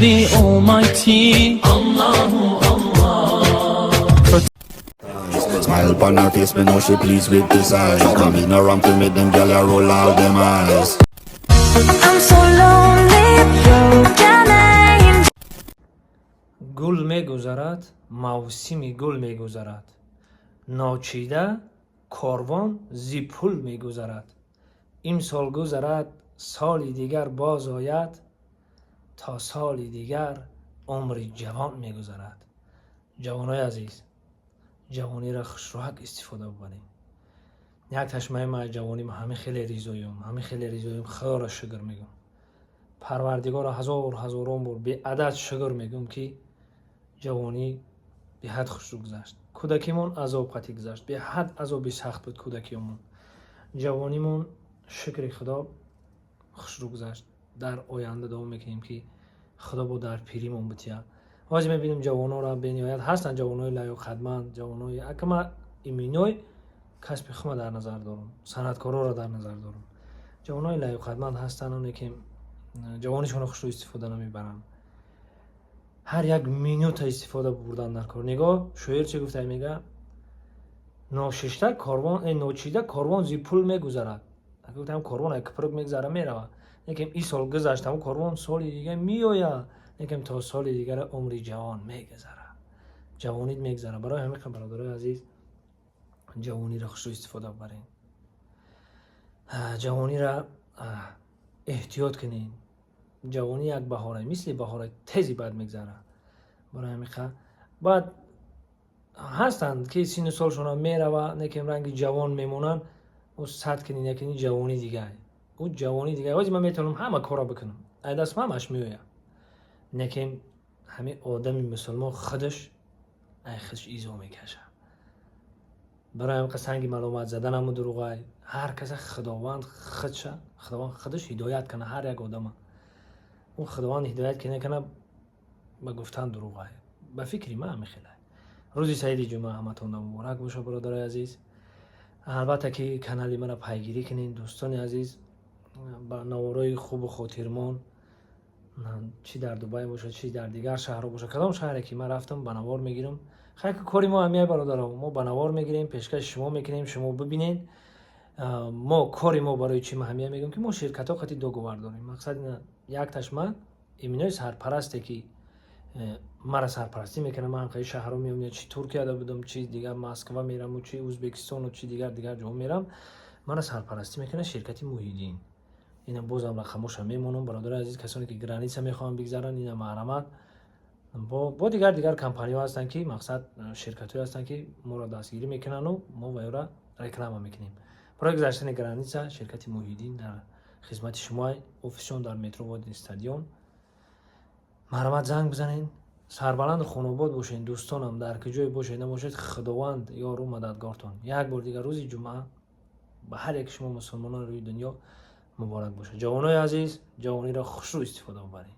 the Almighty. Allahu Allah. Smile upon her face, me know she pleased with this eyes. Come in around to make them gyal a roll out them eyes. I'm so lonely, broken angel. Гул мегузарад, мавсими гул мегузарад, ночида корвон зи пул мегузарад. Имсол гузарад, соли дигар боз ояд, то соли дигар умри ҷавон мегузарад. Ҷавонои азиз, ҷавониро хушрӯҳак истифода бубарем. Як ташмаи ма ҷавоним, ҳамин хеле ризоюм, ҳамин хеле ризоюм. Худоро шукр мегӯм, Парвардигоро ҳазор ҳазорон бор беадад шукр мегӯм, ки ҷавонӣ беҳад хушрӯ гузашт. Кӯдакимон азоб қатӣ гузашт, беҳад азоби сахт буд кӯдакиёмон. Ҷавонимон, шукри Худо, хушрӯ гузашт. Дар оянда дуо мекунем, ки Худо бо дар пиримон бития. Ҳозир мебинем ҷавононро, бениҳоят ҳастанд ҷавонои лаёқатманд, ҷавонои акама иминой касби хума дар назар дорам, санъаткороро дар назар дорам. Ҷавонои лаёқатманд ҳастанд, оне ки ҷавонишонро хушрӯ истифода намебаранд. Ҳар як минута истифода бурдан дар кор. Нигоҳ, шоир чӣ гуфта мега: ношишта корвон, ночида корвон зи пул мегузарад. Гуфтам, корвон як киприк мегузара, мерава. Лекин ин сол гузашт, ҳамн корвон соли дига меояд, лекин то соли дигара умри ҷавон мегузара, ҷавонит мегузара. Барои ҳамин, бародарои азиз, ҷавониро хушрӯ истифода баред, ҷавониро эҳтиёт кунед. Ҷавонӣ як баҳора, мисли баҳора тези бад мегзара. Барои ҳамин баъд ҳастанд, ки сину солшона мерава, некем ранги ҷавон мемонанд. Ӯ сад кини накини, ҷавонӣ дигар, ӯ ҷавонӣ дигар. Ҳозир ман метавонам ҳама корро бикунам, ай дастам ҳамаш меояд, лекин ҳамин одами мусулмон худаш ай худаш изо мекашад. Барои ҳамин санги маломат заданаму дуруғай. Ҳар каса Худованд худша, Худованд худаш ҳидоят кана ҳар як одама. Ӯ Худованд ҳидоят ки накана, ба гуфтан дуруғай. Ба фикри ман ҳамин хелай. Рӯзи саиди ҷумъа ҳаматонда муборак боша, бародарои азиз. Албатта ки канали маро пайгирӣ кунед, дӯстони азиз, ба наворои хубу хотирмон, чӣ дар Дубай бошад, чӣ дар дигар шаҳрҳо бошад, кадом шаҳре ки ман рафтам, ба навор мегирам. Хайр, кори мо ҳамияй, бародаро. Мо ба навор мегирем, пешкаши шумо мекунем, шумо бибинед. Мо кори мо барои чӣ ма ҳамия мегӯям, ки мо ширкатҳо қати договор дорем. Мақсад якташ ман иминои сарпарасте, ки мара сарпарастӣ мекунам. Ман ҳамқаи шаҳрҳо меом, чи Туркияда будам, чи дигар Москва мераму, чи Ӯзбекистону, чи дигар дигар ҷоҳо мерам, мара сарпарастӣ мекунад ширкати Муҳиддин. Ина бозам рақамоша мемонам, бародари азиз. Касоне ки граница мехоҳанд бигзаранд, ина марҳамат. Бо дигар дигар компаниҳо ҳастанд, ки мақсад ширкатҳое ҳастанд, ки моро дастгирӣ мекунанду мо ба ёра реклама мекунем. Барои гузаштани граница ширкати Муҳиддин дар хизмати шумоай. Офисшон дар метро Водный стадион. Марҳамат, занг бизанед. Сарбаланду хонобод бошед, дӯстонам. Дар куҷое бошед набошед, Худованд ёру мададгортон. Як бор дигар рӯзи ҷумъа ба ҳар яки шумо, мусулмонони рӯи дунё, муборак бошад. Ҷавонои азиз, ҷавониро хушрӯ истифода бубаред.